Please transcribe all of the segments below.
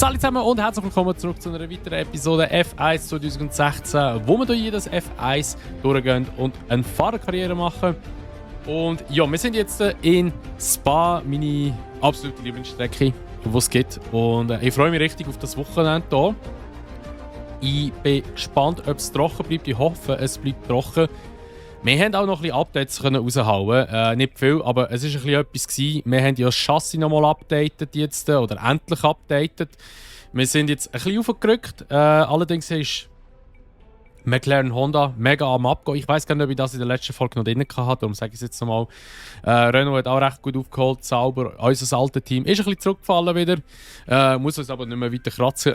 Salut zusammen und herzlich willkommen zurück zu einer weiteren Episode F1 2016, wo wir durch jedes F1 durchgehen und eine Fahrerkarriere machen. Und ja, wir sind jetzt in Spa, meine absolute Lieblingsstrecke, die es gibt. Und ich freue mich richtig auf das Wochenende hier. Ich bin gespannt, ob es trocken bleibt. Ich hoffe, es bleibt trocken. Wir haben auch noch ein bisschen Updates raushauen. Nicht viel, aber es war ein bisschen etwas gewesen. Wir haben ja das Chassis nochmal updated jetzt, oder endlich updated. Wir sind jetzt ein bisschen aufgerückt. Allerdings ist McLaren Honda mega am Abgehen. Ich weiß gar nicht, ob ich das in der letzten Folge noch drin hatte, darum sage ich es jetzt nochmal. Renault hat auch recht gut aufgeholt, sauber. Unser altes Team ist ein bisschen zurückgefallen wieder. Muss uns aber nicht mehr weiter kratzen.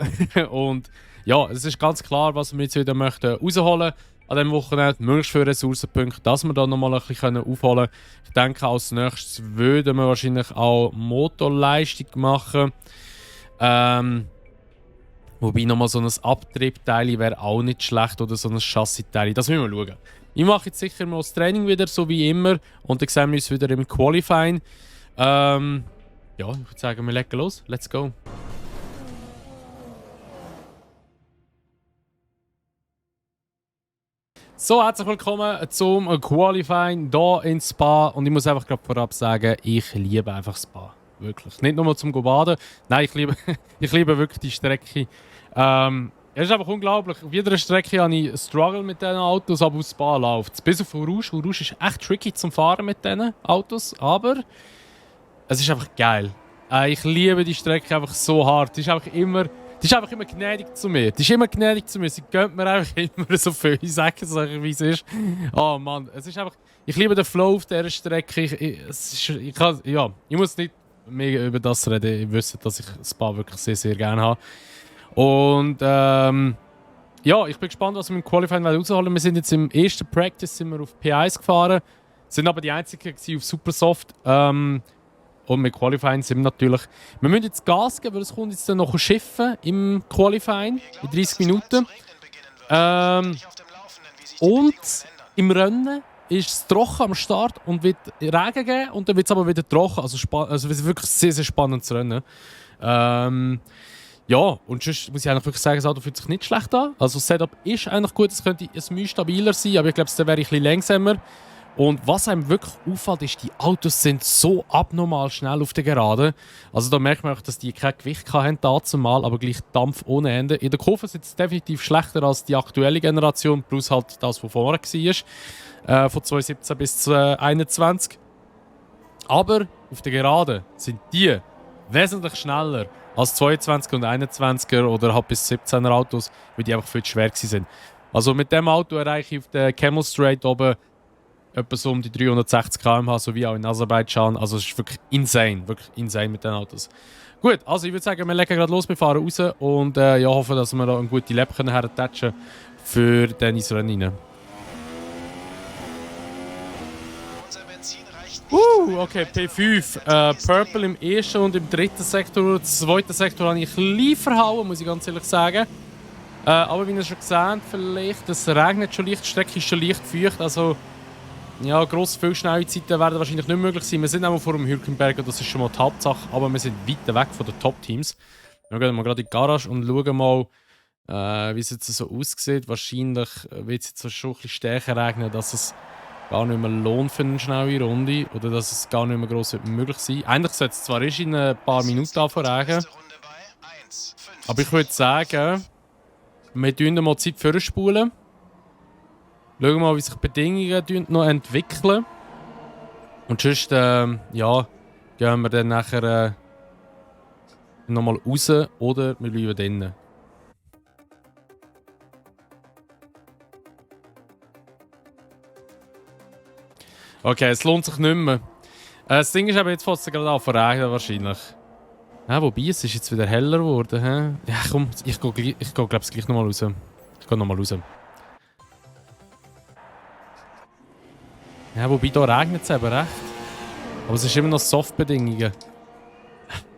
Und ja, es ist ganz klar, was wir jetzt wieder möchten rausholen an diesem Wochenende. Möglichst viele Ressourcenpunkte, dass wir da nochmal ein bisschen aufholen können. Ich denke, als nächstes würden wir wahrscheinlich auch Motorleistung machen. Wobei nochmal so ein Abtriebteil wäre auch nicht schlecht oder so ein Chassiteil. Das müssen wir schauen. Ich mache jetzt sicher mal das Training wieder, so wie immer. Und dann sehen wir uns wieder im Qualifying. Ja, ich würde sagen, wir legen los. Let's go. So, herzlich willkommen zum Qualifying hier in Spa. Und ich muss einfach gerade vorab sagen, ich liebe einfach Spa. Wirklich. Nicht nur zum Baden. Nein, ich liebe wirklich die Strecke. Es ist einfach unglaublich. Auf jeder Strecke habe ich einen Struggle mit diesen Autos, aber auf Spa läuft es. Bis auf Rouge. Rouge ist echt tricky zum Fahren mit diesen Autos, aber es ist einfach geil. Ich liebe die Strecke einfach so hart. Die ist einfach immer gnädig zu mir. Die ist immer gnädig zu mir. Sie gönnt mir einfach immer so viel. Ich sage es euch, wie es ist. Oh Mann, es ist einfach... Ich liebe den Flow auf dieser Strecke. Ich muss nicht mehr über das reden. Ich wüsste, dass ich Spa wirklich sehr, sehr gerne habe. Und ja, ich bin gespannt, was wir im Qualifying rausholen. Wir sind jetzt im ersten Practice sind wir auf P1 gefahren. Sind aber die einzigen auf Supersoft. Und mit Qualifying sind wir natürlich... Wir müssen jetzt Gas geben, weil es kommt jetzt dann noch ein Schiff im Qualifying in 30 Minuten. Und im Rennen ist es trocken am Start und wird Regen geben und dann wird es aber wieder trocken. Also es wird wirklich sehr, sehr spannend zu rennen. Ja, und sonst muss ich eigentlich wirklich sagen, das Auto fühlt sich nicht schlecht an. Also das Setup ist eigentlich gut, es könnte stabiler sein, aber ich glaube, es wäre ein bisschen langsamer. Und was einem wirklich auffällt, ist, die Autos sind so abnormal schnell auf der Geraden. Also da merkt man auch, dass die kein Gewicht hatten dazumal, aber gleich Dampf ohne Ende. In der Kurve sind es definitiv schlechter als die aktuelle Generation, plus halt das, was vorher war, von 2017 bis 2021. Aber auf der Geraden sind die wesentlich schneller als 22er und 21er oder halt bis 17er Autos, weil die einfach viel zu schwer waren. Also mit dem Auto erreiche ich auf der Camel Straight oben etwa so um die 360 km/h, so wie auch in Aserbaidschan. Also es ist wirklich insane mit den Autos. Gut, also ich würde sagen, wir legen gerade los, wir fahren raus und ja, hoffen, dass wir da eine gute Lap hertatschen für den ins Rennen rein. Okay, P5. Purple im ersten und im dritten Sektor. Im zweiten Sektor habe ich ein bisschen verhauen, muss ich ganz ehrlich sagen. Aber wie ihr schon gesehen vielleicht, es regnet schon leicht, die Strecke ist schon leicht feucht, also ja, viele schnelle Zeiten werden wahrscheinlich nicht möglich sein. Wir sind auch vor dem Hülkenberg, das ist schon mal die Hauptsache, aber wir sind weit weg von den Top-Teams. Wir gehen mal gerade in die Garage und schauen mal, wie es jetzt so aussieht. Wahrscheinlich wird es jetzt schon ein bisschen stärker regnen, dass es gar nicht mehr lohnt für eine schnelle Runde oder dass es gar nicht mehr gross möglich sein. Eigentlich sollte es zwar in ein paar Minuten anfangen, aber ich würde sagen, wir tun mal Zeit vorspulen. Schauen wir mal, wie sich die Bedingungen noch entwickeln. Und sonst, ja, gehen wir dann nachher nochmal raus oder wir bleiben drinnen. Okay, es lohnt sich nicht mehr. Das Ding ist aber jetzt fast gerade an verregnen wahrscheinlich. Ja, wobei, es ist jetzt wieder heller geworden. He? Ja komm, ich gehe glaube ich gleich nochmal raus. Ich gehe nochmal raus. Ja, wobei, da regnet es eben recht. Aber es ist immer noch Soft-Bedingungen.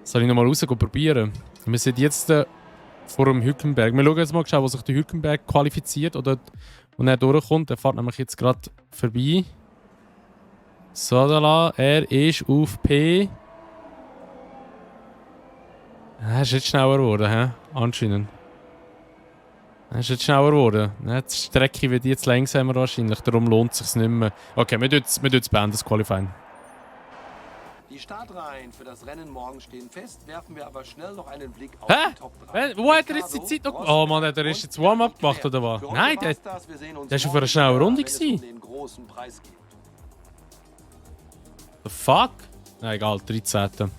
Soll ich nochmal raus probieren? Wir sind jetzt vor dem Hülkenberg. Wir schauen jetzt mal, wo sich der Hülkenberg qualifiziert oder und er durchkommt. Der fährt nämlich jetzt gerade vorbei. So, da, er ist auf P. Er ist jetzt schneller geworden, hä? Anscheinend. Er ist jetzt schneller geworden. Die Strecke wird jetzt langsamer wahrscheinlich, darum lohnt es sich nicht mehr. Okay, wir tun es beenden, das Qualifying. Die Startreihen für das Rennen morgen stehen fest, werfen wir aber schnell noch einen Blick auf Hä? die Top 3. Wo hat er jetzt die Zeit noch... Oh Mann, hat er erst jetzt Warm-up gemacht oder was? Nein, der ist auf einer schnellen Runde gewesen. The fuck? Nein, egal, 13.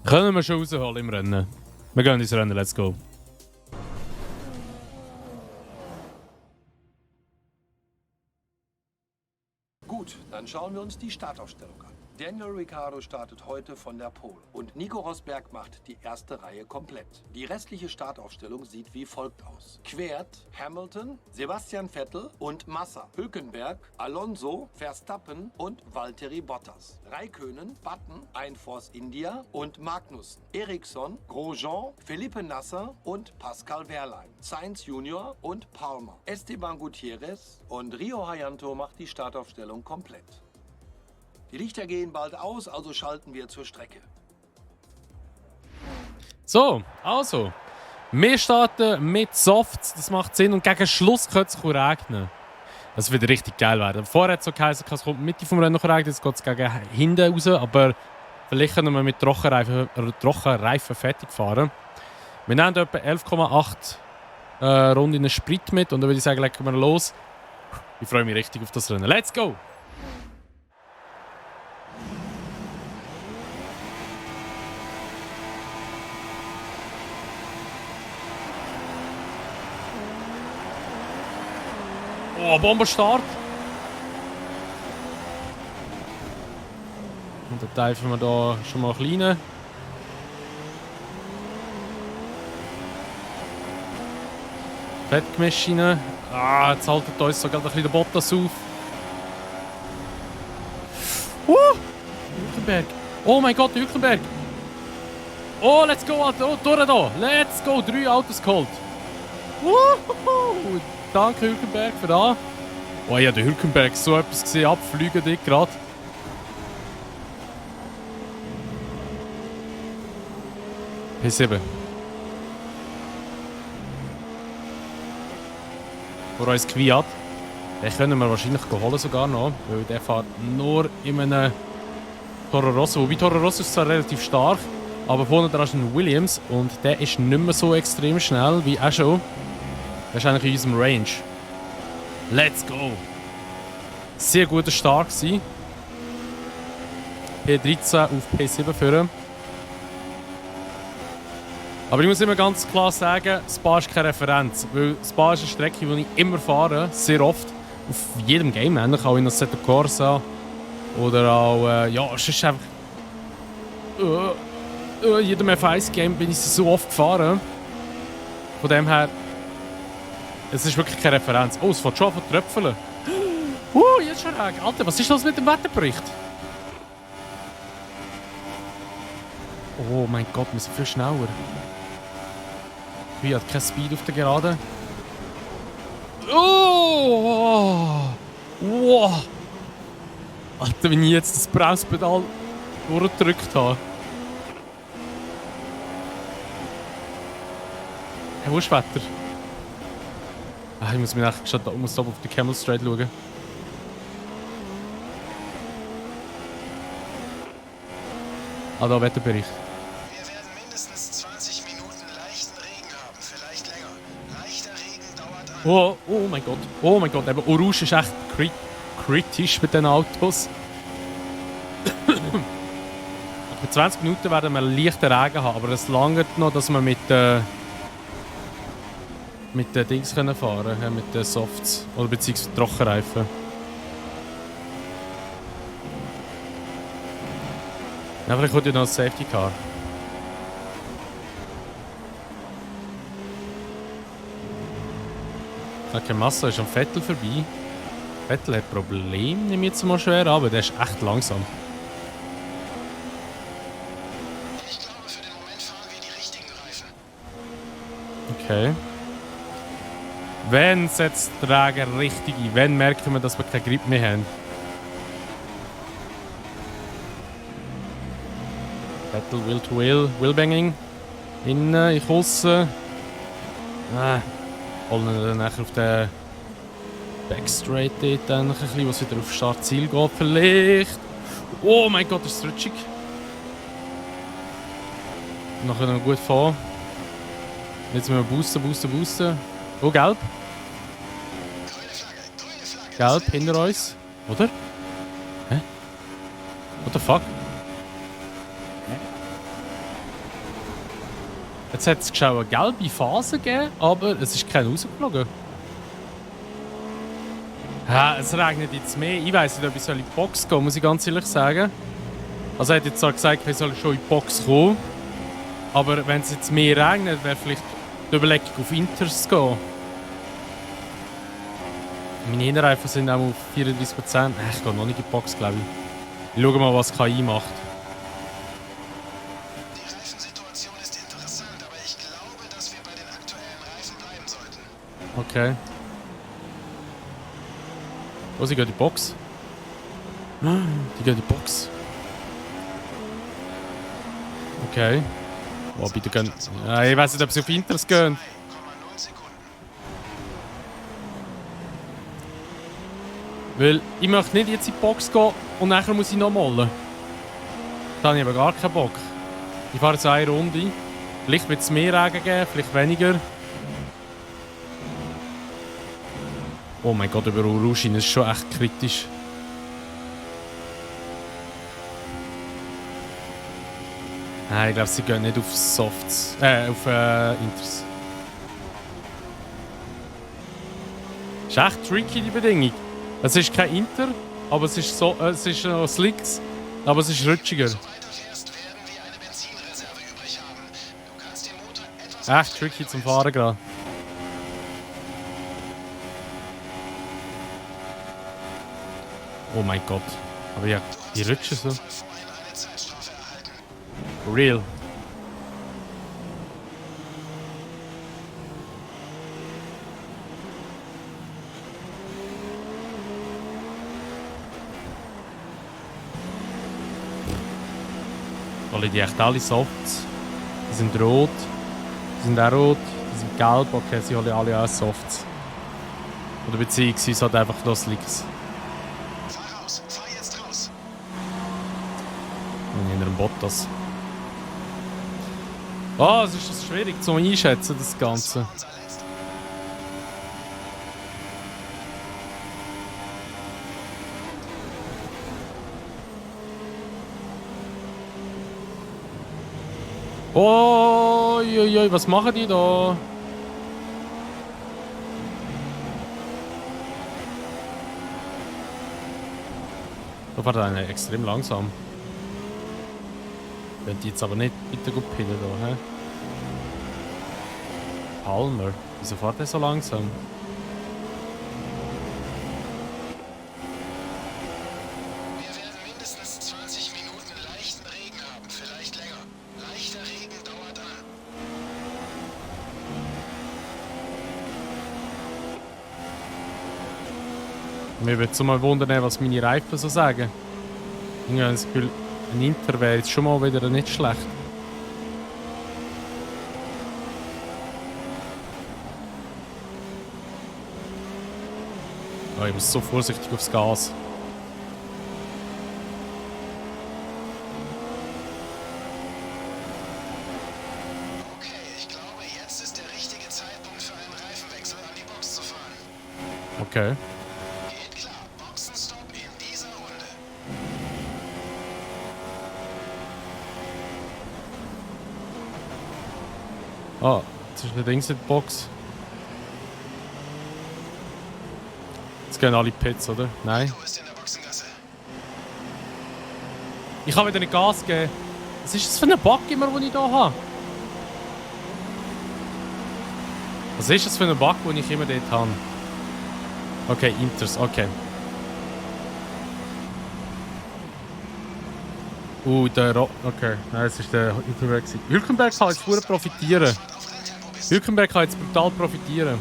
Können wir schon rausholen im Rennen. Wir gehen ins Rennen, let's go. Gut, dann schauen wir uns die Startaufstellung an. Daniel Ricciardo startet heute von der Pole und Nico Rosberg macht die erste Reihe komplett. Die restliche Startaufstellung sieht wie folgt aus. Quert, Hamilton, Sebastian Vettel und Massa, Hülkenberg, Alonso, Verstappen und Valtteri Bottas. Räikkönen, Button, Force India und Magnussen. Ericsson, Grosjean, Felipe Nasser und Pascal Wehrlein. Sainz Junior und Palmer. Esteban Gutierrez und Rio Hayanto macht die Startaufstellung komplett. Die Lichter gehen bald aus, also schalten wir zur Strecke. So, also. Wir starten mit Softs, das macht Sinn. Und gegen Schluss könnte es regnen. Das wird richtig geil werden. Vorher hat es so geheißen, es kommt Mitte vom Rennen regnen, jetzt geht es gegen hinten raus. Aber vielleicht können wir mit Trockenreifen fertig fahren. Wir nehmen etwa 11,8 Runden Sprit mit. Und dann würde ich sagen, legen wir los. Ich freue mich richtig auf das Rennen. Let's go! Oh, Bombenstart! Und dann teilen wir da schon mal kleine. Fettgemisch rein. Ah, jetzt haltet uns sogar ein bisschen der Bottas auf. Hülkenberg! Oh mein Gott, Hülkenberg! Oh, let's go, Alter! Oh, durch da! Let's go! 3 Autos geholt! Danke Hülkenberg für das. Oh ja, der Hülkenberg so etwas gesehen, abfliegen dort gerade. P7. Vor uns Kwiat. Den können wir wahrscheinlich holen sogar noch, weil der fährt nur in einem Toro Rosso. Wobei Toro Rosso ist zwar relativ stark, aber vorne dran ist ein Williams und der ist nicht mehr so extrem schnell wie auch schon. Das ist eigentlich in unserem Range. Let's go! Sehr guter Start gewesen. P13 auf P7 führen. Aber ich muss immer ganz klar sagen, Spa ist keine Referenz. Weil Spa ist eine Strecke, die ich immer fahre, sehr oft. Auf jedem Game, eigentlich auch in Assetto Corsa. Oder auch, ja, es ist einfach... in jedem F1-Game bin ich so oft gefahren. Von dem her... Es ist wirklich keine Referenz. Oh, es fängt schon von Tröpfeln. Jetzt schon Regen. Alter, was ist los mit dem Wetterbericht? Oh mein Gott, wir sind viel schneller. Ich habe keinen Speed auf der Gerade. Oh! Wow! Alter, wenn ich jetzt das Bremspedal durchgedrückt habe. Hey, wo ist das Wetter? Ich muss mir echt schon auf die Camel Straight schauen. Ah, da Wetterbericht. Wir werden mindestens 20 Minuten leichten Regen haben, vielleicht länger. Leichter Regen dauert an. Oh mein Gott. Oh mein Gott. Eben, Orange ist echt kritisch mit den Autos. Für 20 Minuten werden wir leichten Regen haben, aber es langt noch, dass wir mit den Dings können fahren können, mit den Softs oder beziehungsweise Trockenreifen. Ja, vielleicht kommt ja noch ein Safety Car. Okay, Massa ist am Vettel vorbei. Vettel hat Probleme, nehme ich jetzt mal schwer, aber der ist echt langsam. Ich glaube, für den Moment fahren wir die richtigen Reifen. Okay. Wenn setzt der Träger richtig ein? Wenn merken wir, dass wir keinen Grip mehr haben? Battle Will to Will. Willbanging. Innen, ich aussen. Wollen dann nachher auf den Backstraight dort dann ein bisschen, was wieder auf Startziel geht vielleicht. Oh mein Gott, das ist rutschig. Nachher noch gut fahren. Jetzt müssen wir boosten. Oh, gelb. Gelb hinter uns. Oder? Hä? What the fuck? Jetzt hat es eine gelbe Phase gegeben, aber es ist kein rausgeflogen. Es regnet jetzt mehr. Ich weiss nicht, ob ich in die Box gehen soll, muss ich ganz ehrlich sagen. Also er hat jetzt zwar gesagt, wir sollen schon in die Box kommen. Aber wenn es jetzt mehr regnet, wäre vielleicht die Überlegung, auf Inters zu gehen. Meine Innenreifen sind auch auf 34%. Ich gehe noch nicht in die Box, glaube ich. Ich schaue mal, was KI macht. Die Reifensituation ist interessant, aber ich glaube, dass wir bei den aktuellen Reifen bleiben sollten. Okay. Oh, sie geht in die Box. Die geht in die Box. Okay. Oh, bitte gehen. Ja, ich weiß nicht, ob sie auf Inters gehen. 2,0 Sekunden. Weil ich möchte nicht jetzt in die Box gehen und nachher muss ich noch malen. Da habe ich aber gar keinen Bock. Ich fahre jetzt eine Runde. Vielleicht wird es mehr Regen geben, vielleicht weniger. Oh mein Gott, über Urushine ist schon echt kritisch. Nein, ich glaube, sie gehen nicht auf Softs. Auf Inters. Ist echt tricky, die Bedingung. Es ist kein Inter, aber es ist so, es ist noch Slicks, aber es ist rutschiger. So weiter fährst, werden wir eine Benzinreserve übrig haben. Du kannst den Motor etwas Echt tricky zum Fahren gerade. Oh mein Gott. Aber ja, die rutschen so. vorhin eine Zeitstrafe erhalten. Real. Alle die echt alle Softs. Die sind rot. Die sind auch rot. Die sind gelb. Okay, sie haben alle auch Softs. Oder beziehungsweise halt einfach das Slicks. Fahr raus, fahr jetzt raus. Und in einem Bottas. Oh, es ist schwierig zu einschätzen, das Ganze. Unser letzter. Oh, was machen die da? Da fährt einer extrem langsam. Wenn die jetzt aber nicht bitte gut pinnen da, hä? Palmer, wieso fährt der so langsam? Wir werden mindestens 20 Minuten leichten Regen haben, vielleicht länger. Leichter Regen dauert an. Mir würde es mal wundern, was meine Reifen so sagen. Ich habe das Gefühl, ein Inter wäre jetzt schon mal wieder nicht schlecht. Oh, ich muss so vorsichtig aufs Gas. Okay, ich glaube, jetzt ist der richtige Zeitpunkt für einen Reifenwechsel an die Box zu fahren. Okay. Geht klar, Boxenstopp in dieser Runde. Ah, jetzt ist der Dings in der Box. Jetzt gehen alle Pits, oder? Nein. Du bist in der Boxengasse. Ich kann wieder nicht Gas geben. Was ist das für ein Bug immer, den ich hier habe? Was ist das für ein Bug, den ich immer dort habe? Okay, Inters, okay. Der okay. Nein, es ist der Hülkenberg. Hülkenberg kann jetzt pur profitieren. Auf Renntempo bist. Hülkenberg kann jetzt brutal profitieren.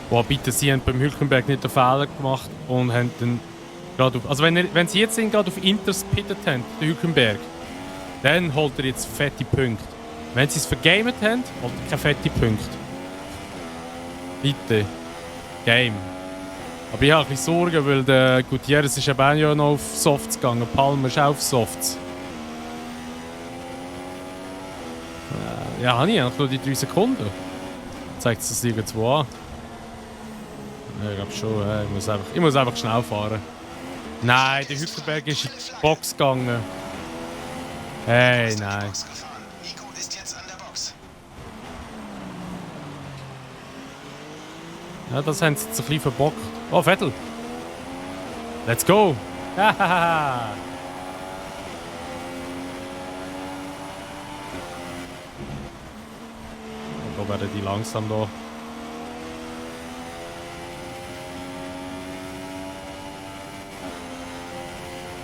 Boah, bitte, sie haben beim Hülkenberg nicht den Fehler gemacht und haben dann gerade auf... Also wenn sie jetzt gerade auf Inters pittet haben, der Hülkenberg, Dann holt er jetzt fette Punkte. Wenn sie es vergamet haben, holt er keine fette Punkte. Bitte. Game. Aber ich habe ein bisschen Sorgen, weil der Gutierrez ist eben ja noch auf Softs gegangen. Palmer ist auch auf Softs. Ja, habe ich eigentlich nur die 3 Sekunden. Zeigt es das irgendwo an? Ja, ich glaube schon. Ich muss einfach schnell fahren. Nein, der Hülkenberg ist in die Box gegangen. Hey, nein. Nico ist jetzt an der Box. Ja, das haben sie jetzt ein bisschen verbockt. Oh, Vettel. Let's go. Hahaha. Da werden die langsam da.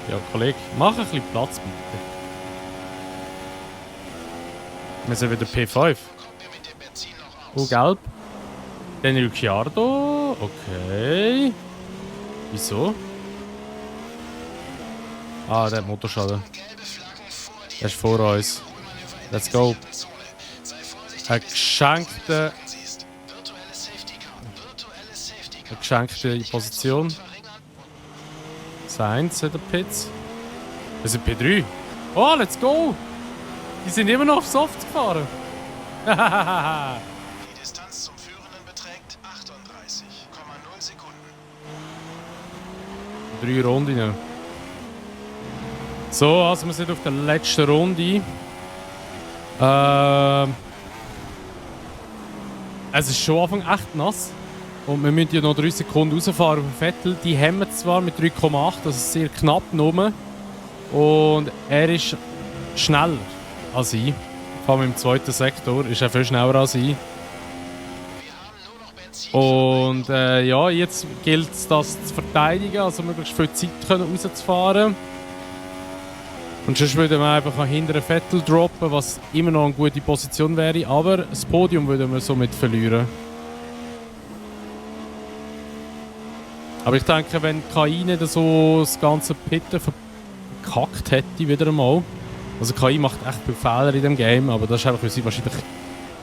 Ja, Kollege, mach ein bisschen Platz bitte. Wir sind wieder P5. Kommt mir mit dem Benzin noch Oh, aus. gelb. Dann Ricciardo. Okay. Wieso? Ah, der hat Motorschaden. Gelbe Flaggen vor dir. Der ist vor uns. Let's go. Sei vorsichtig, Eine geschenkte, siehst. Virtuelles Safety Car. Virtuelles Safety Car. eine geschenkte Position. Sainz in der Pits. Wir sind P3. Oh, let's go! Die sind immer noch auf Softs gefahren. Die Distanz zum Führenden beträgt 38,0 Sekunden. 3 Runden. So, also wir sind auf der letzten Runde. Es ist schon Anfang echt nass. Und wir müssen ja noch 3 Sekunden rausfahren auf den Vettel. Die haben wir zwar mit 3,8, also sehr knapp nur. Und er ist schneller als ich. Vor allem im zweiten Sektor ist er viel schneller als ich. Wir haben nur noch Benzin. Und ja, jetzt gilt es, das zu verteidigen, also möglichst viel Zeit können rauszufahren. Und sonst würden wir einfach hinter den Vettel droppen, was immer noch eine gute Position wäre. Aber das Podium würden wir somit verlieren. Aber ich denke, wenn KI nicht so das ganze Pitten verkackt hätte, wieder einmal. Also KI macht echt viele Fehler in dem Game, aber das ist einfach, weil sie wahrscheinlich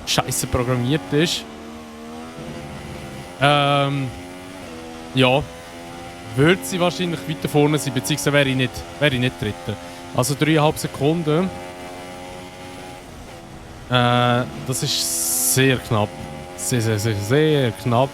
scheiße programmiert ist. Ja, würde sie wahrscheinlich weiter vorne sein, beziehungsweise wäre ich nicht Dritter. Also 3,5 Sekunden. Das ist sehr knapp. Sehr, sehr, sehr, sehr knapp.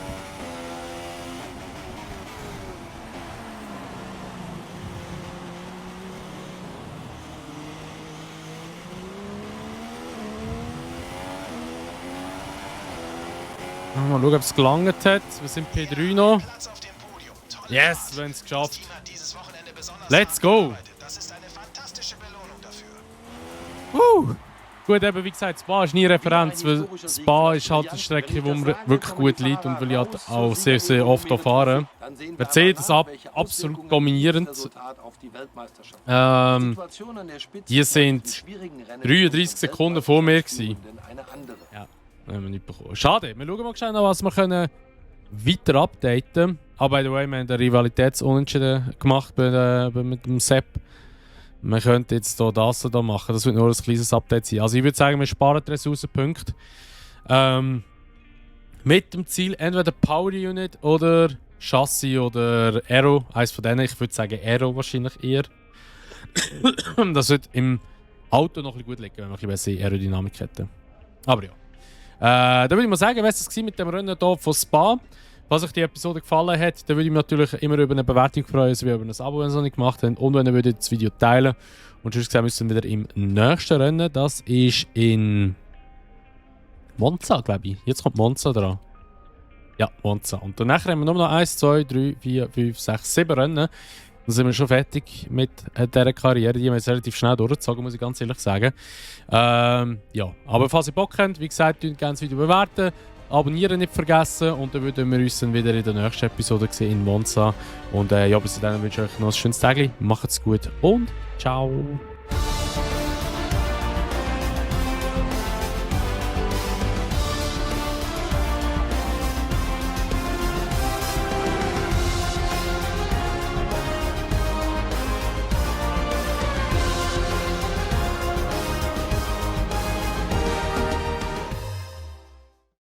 Mal schauen, ob es gelangt hat. Wir sind P3 noch. Platz auf dem Podium. Tolle Yes, Fahrt. wir haben es geschafft. Team hat dieses Wochenende besonders Let's hart go. gearbeitet. Das ist eine fantastische Belohnung dafür. Gut, eben wie gesagt, Spa ist nie Referenz, weil Spa ist halt eine Strecke, wo mir wirklich gut liegt und weil ich halt auch sehr, sehr oft hier fahre. Mercedes absolut dominierend. Die sind 33 Sekunden vor mir gewesen. Ja, haben wir nicht bekommen. Schade, wir schauen mal schnell noch, was wir können weiter updaten können. Aber by the way, wir haben eine Rivalitätsunentschieden gemacht mit dem Sepp. Wir könnten jetzt hier das hier machen. Das wird nur ein kleines Update sein. Also ich würde sagen, wir sparen die Ressourcenpunkte. Mit dem Ziel entweder Power Unit oder Chassis oder Aero. Eines von denen. Ich würde sagen Aero wahrscheinlich eher. Das wird im Auto noch ein bisschen gut liegen, wenn wir ein bisschen bessere Aerodynamik hätten. Aber ja. Dann würde ich mal sagen, was es war mit dem Rennen hier von Spa. Falls euch die Episode gefallen hat, dann würde ich mich natürlich immer über eine Bewertung freuen, sowie über ein Abo, wenn ihr es noch nicht gemacht habt. Und wenn ihr würdet das Video teilen. Und sonst sehen wir uns dann wieder im nächsten Rennen. Das ist in Monza, glaube ich. Jetzt kommt Monza dran. Ja, Monza. Und danach haben wir nur noch 1, 2, 3, 4, 5, 6, 7 Rennen. Dann sind wir schon fertig mit dieser Karriere. Die haben wir jetzt relativ schnell durchgezogen, muss ich ganz ehrlich sagen. Ja, aber falls ihr Bock habt, wie gesagt, gerne das Video bewerten. Abonnieren nicht vergessen und dann würden wir uns dann wieder in der nächsten Episode sehen in Monza. Und ja, bis dahin wünsche ich euch noch ein schönes Tag. Macht's gut und ciao!